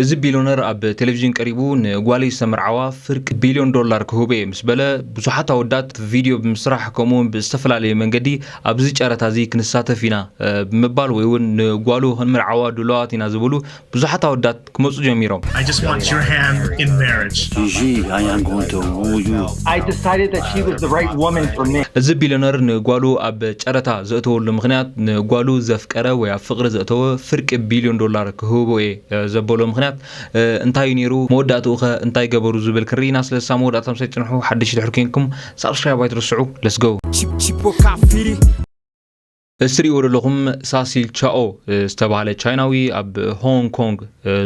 እዚ ቢልዮነር ኣብ ቴሌቪዥን ቀሪቡ ንጓለይ ዝተመርዓዋ ፍርቂ ቢልዮን ዶላር ክህቦ እየ ምስ በለ፣ ብዙሓት ኣወዳት ቪድዮ ብምስራሕ ከምኡውን ብዝተፈላለየ መንገዲ ኣብዚ ጨረታ እዚ ክንሳተፍ ኢና ብምባል ወይ እውን ንጓሉ ክንምርዓዋ ድሉዋት ኢና ዝበሉ ብዙሓት ኣወዳት ክመፁ ጀሚሮም። I just want your hand in marriage. Gigi, I am going to woo you. I decided that she was the right woman for me. እዚ ቢልዮነር ንጓሉ ኣብ ጨረታ ዘእተወሉ ምክንያት ንጓሉ ዘፍቀረ ወይ ኣብ ፍቅሪ ዘእተወ ፍርቂ ቢልዮን ዶላር ክህቦ እየ ዘበሎ ምክንያት እንታይ እዩ ነይሩ፣ መወዳእትኡ ከ እንታይ ገበሩ ዝብል ክንርኢ ኢና። ስለሳ መወዳእታ ምሳይ ፅንሑ። ሓድሽ ድሕር ኮንኩም ሳብስክራይብ ኣይትረስዑ። Let's go። Chipo Kafiri. እዚ ትሪእዎ ዘለኹም ሳሲል ቻኦ ዝተባሃለ ቻይናዊ ኣብ ሆንግ ኮንግ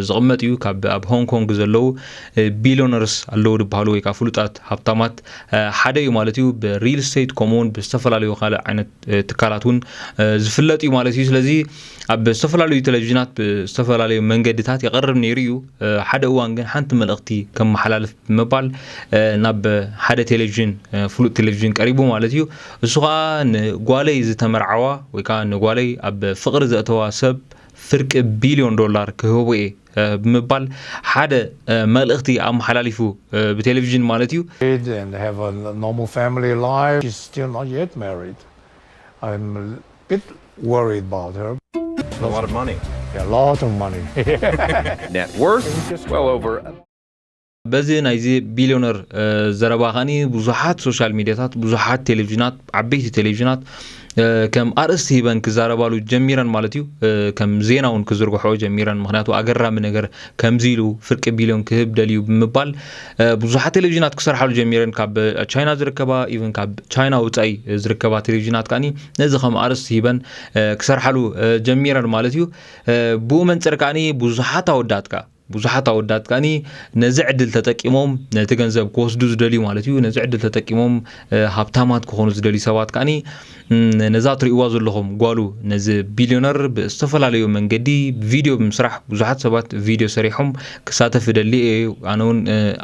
ዝቕመጥ እዩ። ካብ ኣብ ሆንግ ኮንግ ዘለዉ ቢሊዮነርስ ኣለዉ ዝበሃሉ ወይ ከዓ ፍሉጣት ሃብታማት ሓደ እዩ ማለት እዩ። ብሪል ስቴት ከምኡውን ብዝተፈላለዩ ካልእ ዓይነት ትካላት እውን ዝፍለጥ እዩ ማለት እዩ። ስለዚ ኣብ ዝተፈላለዩ ቴሌቪዥናት ብዝተፈላለዩ መንገድታት ይቐርብ ነይሩ እዩ። ሓደ እዋን ግን ሓንቲ መልእኽቲ ከመሓላልፍ ብምባል ናብ ሓደ ቴሌቪዥን ፍሉጥ ቴሌቪዥን ቀሪቡ ማለት እዩ። እሱ ከዓ ንጓለይ ዝተመርዓዋ ወይ ከዓ ንጓለይ ኣብ ፍቕሪ ዘእተዋ ሰብ ፍርቂ ቢልዮን ዶላር ክህቦ እየ ብምባል ሓደ መልእኽቲ ኣመሓላሊፉ ብቴሌቪዥን ማለት እዩ። And have a normal family life. She's still not yet married. I'm a bit worried about her. A lot of money. A lot of money. Net worth well over. በዚ ናይዚ ቢልዮነር ዘረባ ከኒ ብዙሓት ሶሻል ሚዲያታት ብዙሓት ቴሌቪዥናት ዓበይቲ ቴሌቪዥናት ከም ኣርእስቲ ሂበን ክዛረባሉ ጀሚረን ማለት እዩ። ከም ዜና እውን ክዝርግሖ ጀሚረን። ምክንያቱ ኣገራሚ ነገር ከምዚ ኢሉ ፍርቂ ቢልዮን ክህብ ደልዩ ብምባል ብዙሓት ቴሌቪዥናት ክሰርሓሉ ጀሚረን። ካብ ቻይና ዝርከባ ኢቨን ካብ ቻይና ውፃኢ ዝርከባ ቴሌቪዥናት ከኒ ነዚ ከም ኣርእስቲ ሂበን ክሰርሓሉ ጀሚረን ማለት እዩ። ብኡ መንፅር ከኒ ብዙሓት ኣወዳት ከ ብዙሓት ኣወዳት ከኒ ነዚ ዕድል ተጠቂሞም ነቲ ገንዘብ ክወስዱ ዝደልዩ ማለት እዩ። ነዚ ዕድል ተጠቂሞም ሃብታማት ክኾኑ ዝደልዩ ሰባት ከኒ ነዛ ትሪእዋ ዘለኹም ጓሉ ነዚ ቢልዮነር ብዝተፈላለዩ መንገዲ ቪድዮ ብምስራሕ ብዙሓት ሰባት ቪድዮ ሰሪሖም ክሳተፍ ደሊ እየ ኣነ እውን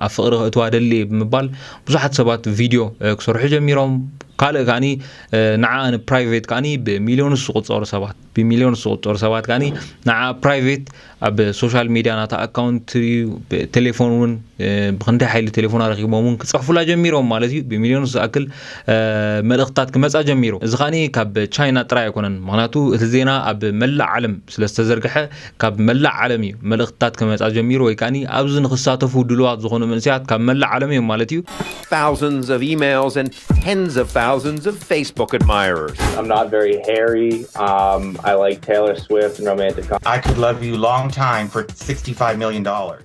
ኣብ ፍቕሪ ክእትዋ ደሊ እየ ብምባል ብዙሓት ሰባት ቪድዮ ክሰርሑ ጀሚሮም። ካልእ ከኒ ንዓ ፕራይቬት ከኒ ብሚልዮንስ ዝቁፀሩ ሰባት ብሚልዮንስ ዝቁፀሩ ሰባት ከኒ ንዓ ፕራይቬት ኣብ ሶሻል ሚድያ ናታ ኣካውንት ቴሌፎን እውን ብክንደይ ሓይሊ ቴሌፎን ኣረኪቦም እውን ክፅሕፉላ ጀሚሮም ማለት እዩ። ብሚልዮን ዝኣክል መልእክትታት ክመፃ ጀሚሩ። እዚ ከኒ ካብ ቻይና ጥራይ ኣይኮነን። ምክንያቱ እቲ ዜና ኣብ መላእ ዓለም ስለዝተዘርግሐ ካብ መላእ ዓለም እዩ መልእክትታት ክመፃ ጀሚሩ ወይ ከኒ ኣብዚ ንክሳተፉ ድልዋት ዝኾኑ መንእሰያት ካብ መላእ ዓለም እዮም ማለት እዩ። Thousands of emails and tens of thousands of Facebook admirers. I'm not very hairy. Um, I like Taylor Swift and romantic comedy. I could love you long time for sixty-five million dollars.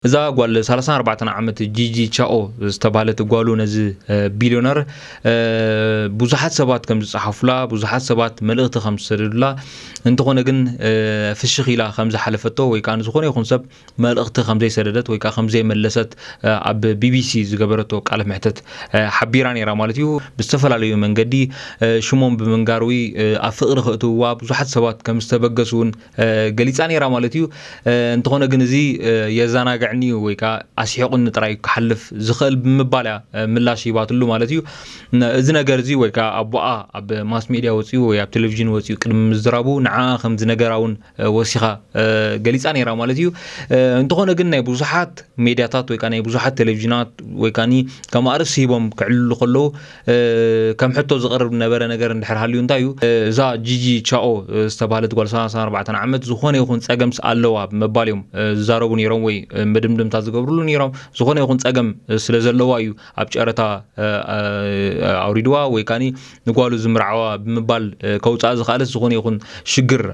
እዛ ጓል ሰላሳን ኣርባዕተን ዓመት ጂጂ ቻኦ ዝተባህለት ጓሉ ነዚ ቢልዮነር ብዙሓት ሰባት ከም ዝፀሓፉላ ብዙሓት ሰባት መልእኽቲ ከም ዝሰደዱላ እንተኾነ ግን ፍሽኽ ኢላ ከም ዝሓለፈቶ ወይ ከዓ ዝኾነ ይኹን ሰብ መልእኽቲ ከም ዘይሰደደት ወይ ከዓ ከም ዘይመለሰት ኣብ ቢቢሲ ዝገበረቶ ቃለ ምሕተት ሓቢራ ነይራ ማለት እዩ። ብዝተፈላለዩ መንገዲ ሽሞም ብምንጋር ወይ ኣብ ፍቕሪ ክእትውዋ ብዙሓት ሰባት ከም ዝተበገሱ እውን ገሊፃ ነይራ ማለት እዩ። እንተኾነ ግን እዚ የዘናግዕኒ እዩ ወይ ከዓ ኣስሒቑኒ ጥራይ ክሓልፍ ዝኽእል ብምባል እያ ምላሽ ሂባትሉ ማለት እዩ። እዚ ነገር እዚ ወይ ከዓ ኣቦኣ ኣብ ማስ ሜድያ ወፂኡ ወይ ኣብ ቴሌቪዥን ወፂኡ ቅድሚ ምዝራቡ ንዓ ከም ዝነገራ እውን ወሲኻ ገሊፃ ነይራ ማለት እዩ። እንተኾነ ግን ናይ ብዙሓት ሜድያታት ወይ ከዓ ናይ ብዙሓት ቴሌቪዥናት ወይ ከዓ ከም ኣርእስቲ ሂቦም ክዕልሉ ከለዉ ከም ሕቶ ዝቐርብ ነበረ ነገር እንድሕር ሃልዩ እንታይ እዩ እዛ ጂጂ ቻኦ ዝተባህለት ጓል ሰላሳን ኣርባዕተን ዓመት ዝኾነ ይኹን ፀገምስ ኣለዋ ብምባል እዮም ዝዛረቡ ነይሮም ወይ መደምደምታ ዝገብርሉ ነይሮም። ዝኾነ ይኹን ፀገም ስለ ዘለዋ እዩ ኣብ ጨረታ ኣውሪድዋ ወይ ከዓ ንጓሉ ዝምርዓዋ ብምባል ከውፅኣ ዝኽኣለት ዝኾነ ይኹን ሽግር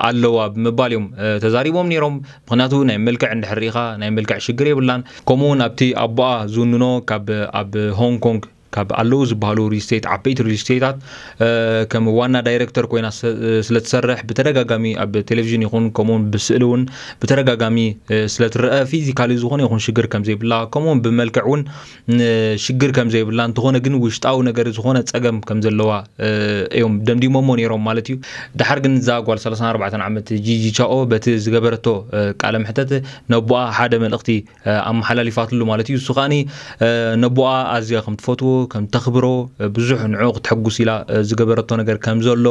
ኣለዋ ብምባል እዮም ተዛሪቦም ነይሮም። ምክንያቱ ናይ መልክዕ እንድሕር ርኢኻ ናይ መልክዕ ሽግር የብላን። ከምኡ እውን ኣብቲ ኣቦኣ ዝውንኖ ካብ ኣብ ሆንግ ኮንግ ካብ ኣለዉ ዝበሃሉ ሪል ስቴት ዓበይቲ ሪል ስቴታት ከም ዋና ዳይሬክተር ኮይና ስለትሰርሕ ብተደጋጋሚ ኣብ ቴሌቪዥን ይኹን ከምኡውን ብስእሊ እውን ብተደጋጋሚ ስለትረአ ፊዚካሊ ዝኾነ ይኹን ሽግር ከም ዘይብላ ከምኡውን ብመልክዕ እውን ሽግር ከም ዘይብላ እንተኾነ ግን ውሽጣዊ ነገር ዝኾነ ፀገም ከም ዘለዋ እዮም ደምዲሞሞ ነይሮም ማለት እዩ። ድሓር ግን እዛ ጓል ሰላሳን ኣርባዕተን ዓመት ጂጂ ቻኦ በቲ ዝገበረቶ ቃለ ምሕተት ነቦኣ ሓደ መልእኽቲ ኣመሓላሊፋትሉ ማለት እዩ። እሱ ከዓኒ ነቦኣ ኣዝያ ከም ትፈትዎ ከም ተኽብሮ፣ ብዙሕ ንዕኡ ክትሕጉስ ኢላ ዝገበረቶ ነገር ከም ዘሎ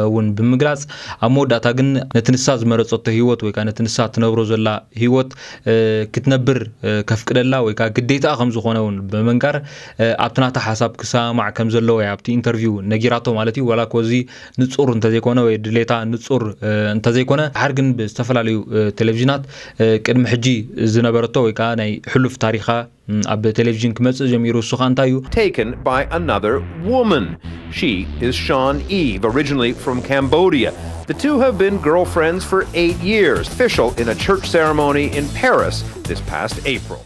እውን ብምግላጽ፣ ኣብ መወዳእታ ግን ነቲ ንሳ ዝመረጸቶ ህይወት ወይ ከዓ ነቲ ንሳ ትነብሮ ዘላ ህይወት ክትነብር ከፍቅደላ ወይ ከዓ ግዴታ ከም ዝኾነ እውን ብምንጋር፣ ኣብቲ ናታ ሓሳብ ክሰማማዕ ከም ዘለዎ እያ ኣብቲ ኢንተርቪው ነጊራቶ ማለት እዩ። ዋላ እኮ እዚ ንጹር እንተዘይኮነ ወይ ድሌታ ንጹር እንተዘይኮነ፣ ድሓር ግን ብዝተፈላለዩ ቴሌቪዥናት ቅድሚ ሕጂ ዝነበረቶ ወይ ከዓ ናይ ሕሉፍ ታሪኻ ኣብ ቴሌቪዥን ክመጽእ ጀሚሩ። እሱ ኸኣ እንታይ እዩ? Taken by another woman. She is Sean Eve, originally from Cambodia. The two have been girlfriends for eight years, official in a church ceremony in Paris this past April.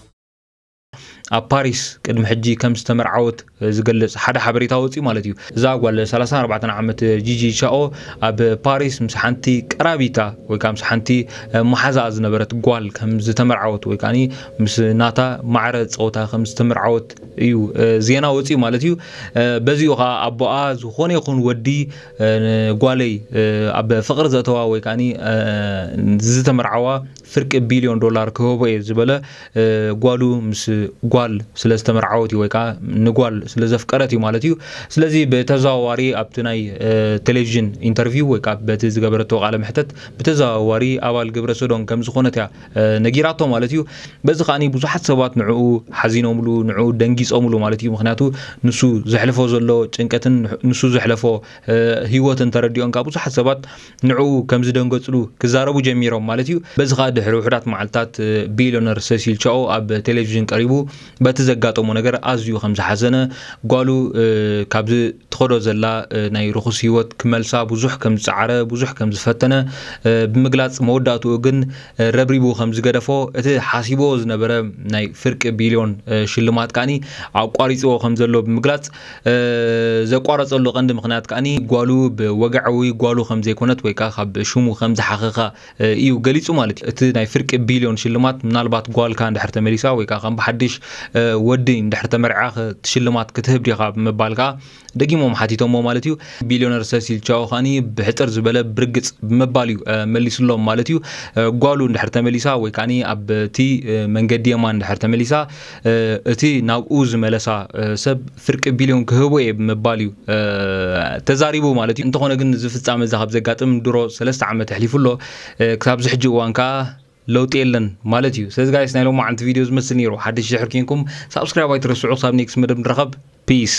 ኣብ ፓሪስ ቅድሚ ሕጂ ከም ዝተመርዓወት ዝገልጽ ሓደ ሓበሬታ ወጺኡ ማለት እዩ። እዛ ጓል ሰላሳን ኣርባዕተን ዓመት ጂጂ ቻኦ ኣብ ፓሪስ ምስ ሓንቲ ቀራቢታ ወይ ከዓ ምስ ሓንቲ መሓዛኣ ዝነበረት ጓል ከም ዝተመርዓወት ወይ ከዓ ምስ ናታ ማዕረ ጸወታ ከም ዝተመርዓወት እዩ ዜና ወጺኡ ማለት እዩ። በዚኡ ከዓ ኣቦኣ ዝኾነ ይኹን ወዲ ጓለይ ኣብ ፍቕሪ ዘእተዋ ወይ ከዓ ዝተመርዓዋ ፍርቂ ቢልዮን ዶላር ክህቦ እየ ዝበለ ጓሉ ምስ ጓል ስለ ዝተመርዓወት እዩ ወይ ከዓ ንጓል ስለ ዘፍቀረት እዩ ማለት እዩ። ስለዚ ብተዘዋዋሪ ኣብቲ ናይ ቴሌቪዥን ኢንተርቪው ወይ ከዓ በቲ ዝገበረቶ ቃለ መሕተት ብተዘዋዋሪ ኣባል ግብረ ሰዶም ከም ዝኾነት እያ ነጊራቶ ማለት እዩ። በዚ ከዓኒ ብዙሓት ሰባት ንዕኡ ሓዚኖምሉ፣ ንዕኡ ደንጊጾምሉ ማለት እዩ። ምኽንያቱ ንሱ ዘሕልፎ ዘሎ ጭንቀትን ንሱ ዘሕለፎ ህይወትን ተረዲኦም ከዓ ብዙሓት ሰባት ንዕኡ ከም ዝደንገጽሉ ክዛረቡ ጀሚሮም ማለት እዩ። በዚ ከኣ ድሕሪ ውሑዳት መዓልታት ቢልዮነር ሰሲል ቻኦ ኣብ ቴሌቪዥን ቀሪቡ በቲ ዘጋጠሞ ነገር ኣዝዩ ከም ዝሓዘነ፣ ጓሉ ካብዚ ትኸዶ ዘላ ናይ ርኹስ ህይወት ክመልሳ ብዙሕ ከም ዝጸዓረ፣ ብዙሕ ከም ዝፈተነ ብምግላጽ፣ መወዳእትኡ ግን ረብሪቡ ከም ዝገደፎ፣ እቲ ሓሲቦ ዝነበረ ናይ ፍርቂ ቢልዮን ሽልማት ከኣኒ ኣቋሪጽዎ ከም ዘሎ ብምግላጽ፣ ዘቋረጸሉ ቀንዲ ምኽንያት ከኣኒ ጓሉ ብወግዓዊ ጓሉ ከም ዘይኮነት ወይ ከዓ ካብ ሽሙ ከም ዝሓኸኻ እዩ ገሊጹ ማለት እዩ። እቲ ናይ ፍርቂ ቢልዮን ሽልማት ምናልባት ጓልካ እንድሕር ተመሊሳ ወይ ከዓ ከም ብሓድሽ ወዲ እንድሕር ተመርዓ እቲ ሽልማት ክትህብ ዲኻ ብምባል ከዓ ደጊሞም ሓቲቶሞ ማለት እዩ። ቢልዮነር ሰሲል ቻኦ ከኣኒ ብሕጽር ዝበለ ብርግጽ ብምባል እዩ መሊስሎም ማለት እዩ። ጓሉ እንድሕር ተመሊሳ ወይ ከኣኒ ኣብቲ መንገዲ የማን እንድሕር ተመሊሳ፣ እቲ ናብኡ ዝመለሳ ሰብ ፍርቂ ቢልዮን ክህቦ እየ ብምባል እዩ ተዛሪቡ ማለት እዩ። እንተኾነ ግን እዚ ፍጻመ እዚ ካብ ዘጋጥም ድሮ ሰለስተ ዓመት ኣሕሊፉ ኣሎ። ክሳብ ዝሕጂ እዋን ከዓ ለውጢ የለን ማለት እዩ። ስለዚ ጋይስ ናይ ሎማዓንቲ ቪድዮ ዝመስል ነይሩ። ሓድሽ ድሕር ኬንኩም ሳብስክራይብ ኣይትረስዑ። ክሳብ ኔክስት መደብ ንራኸብ። ፒስ።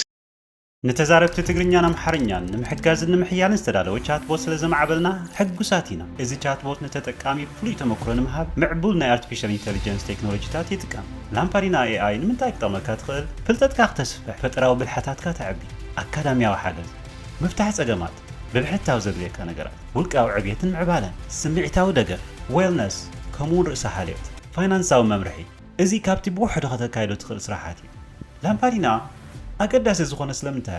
ንተዛረብቲ ትግርኛን ኣምሓርኛን ንምሕጋዝን ንምሕያልን ዝተዳለወ ቻትቦት ስለ ዘማዕበልና ሕጉሳት ኢና። እዚ ቻትቦት ንተጠቃሚ ፍሉይ ተመክሮ ንምሃብ ምዕቡል ናይ ኣርቲፊሻል ኢንተሊጀንስ ቴክኖሎጂታት ይጥቀም። ላምፓዲና ኤኣይ ንምንታይ ክጠቕመካ ትኽእል? ፍልጠትካ ክተስፍሕ፣ ፈጠራዊ ብልሓታትካ ተዕቢ፣ ኣካዳሚያዊ ሓገዝ፣ ምፍታሕ ጸገማት፣ ብብሕታዊ ዘድልየካ ነገራት፣ ውልቃዊ ዕብየትን ምዕባለን፣ ስምዒታዊ ደገፍ፣ ዌልነስ፣ ከምኡውን ርእሰ ሓልዮት፣ ፋይናንሳዊ መምርሒ፣ እዚ ካብቲ ብውሕዱ ከተካይዶ ትኽእል ስራሓት እዩ። ላምፓዲና ኣገዳሲ ዝኾነ ስለምንታይ?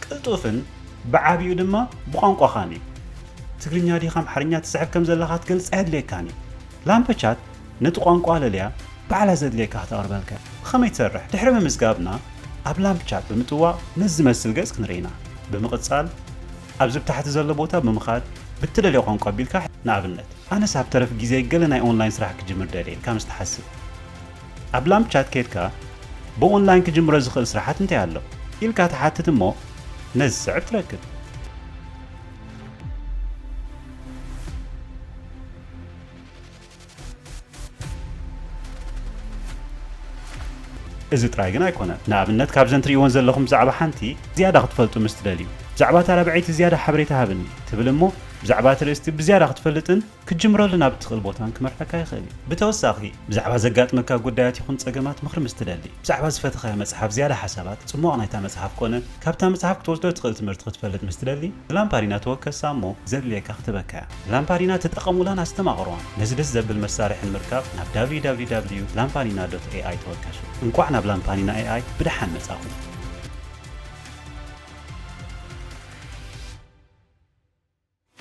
ቅልጡፍን ብዓቢኡ ድማ ብቋንቋኻን እዩ። ትግርኛ ዲኻ ኣምሓርኛ ትጽሕፍ ከም ዘለኻ ክትገልጽ ኣየድልየካን እዩ። ላምፕ ቻት ነቲ ቋንቋ ለልያ ባዕላ ዘድልየካ ክተቕርበልካ እያ። ብኸመይ ትሰርሕ? ድሕሪ ምምዝጋብና ኣብ ላምፕ ቻት ብምጥዋቕ ነዚ ዝመስል ገጽ ክንርኢ ኢና። ብምቕጻል ኣብዚ ብታሕቲ ዘሎ ቦታ ብምኻድ ብትደልዮ ቋንቋ ኣቢልካ ንኣብነት ኣነስ ኣብ ተረፍ ግዜ ገለ ናይ ኦንላይን ስራሕ ክጅምር ደልየ ኢልካ ምስ ትሓስብ፣ ኣብ ላምፕ ቻት ኬድካ ብኦንላይን ክጅምሮ ዝኽእል ስራሓት እንታይ ኣሎ ኢልካ ትሓትት እሞ ነዚ ዝስዕብ ትረክብ። እዚ ጥራይ ግን ኣይኮነን። ንኣብነት ካብዘን ትርእይወን ዘለኹም ብዛዕባ ሓንቲ ዝያዳ ክትፈልጡ ምስ ትደልዩ፣ ብዛዕባ እታ ራብዐይቲ ዝያዳ ሓበሬታ ሃብኒ ትብል እሞ ብዛዕባ እቲ ርእስቲ ብዝያዳ ክትፈልጥን ክትጅምረሉ ናብ እትኽእል ቦታን ክመርሐካ ይኽእል እዩ። ብተወሳኺ ብዛዕባ ዘጋጥመካ ጉዳያት ይኹን ጸገማት ምኽሪ ምስ ትደሊ፣ ብዛዕባ ዝፈተኻዮ መጽሓፍ ዝያዳ ሓሳባት፣ ጽሟቕ ናይታ መጽሓፍ ኮነ ካብታ መጽሓፍ ክትወስዶ እትኽእል ትምህርቲ ክትፈልጥ ምስ ትደሊ፣ ንላምፓዲና ተወከሳ እሞ ዘድልየካ ክትበካ እያ። ላምፓዲና ተጠቐሙላን ኣስተማቕርዋን። ነዚ ደስ ዘብል መሳርሒ ንምርካብ ናብ www ላምፓዲና ኤኣይ ተወከሱ። እንቋዕ ናብ ላምፓዲና ኤኣይ ብደሓን መጻኹም።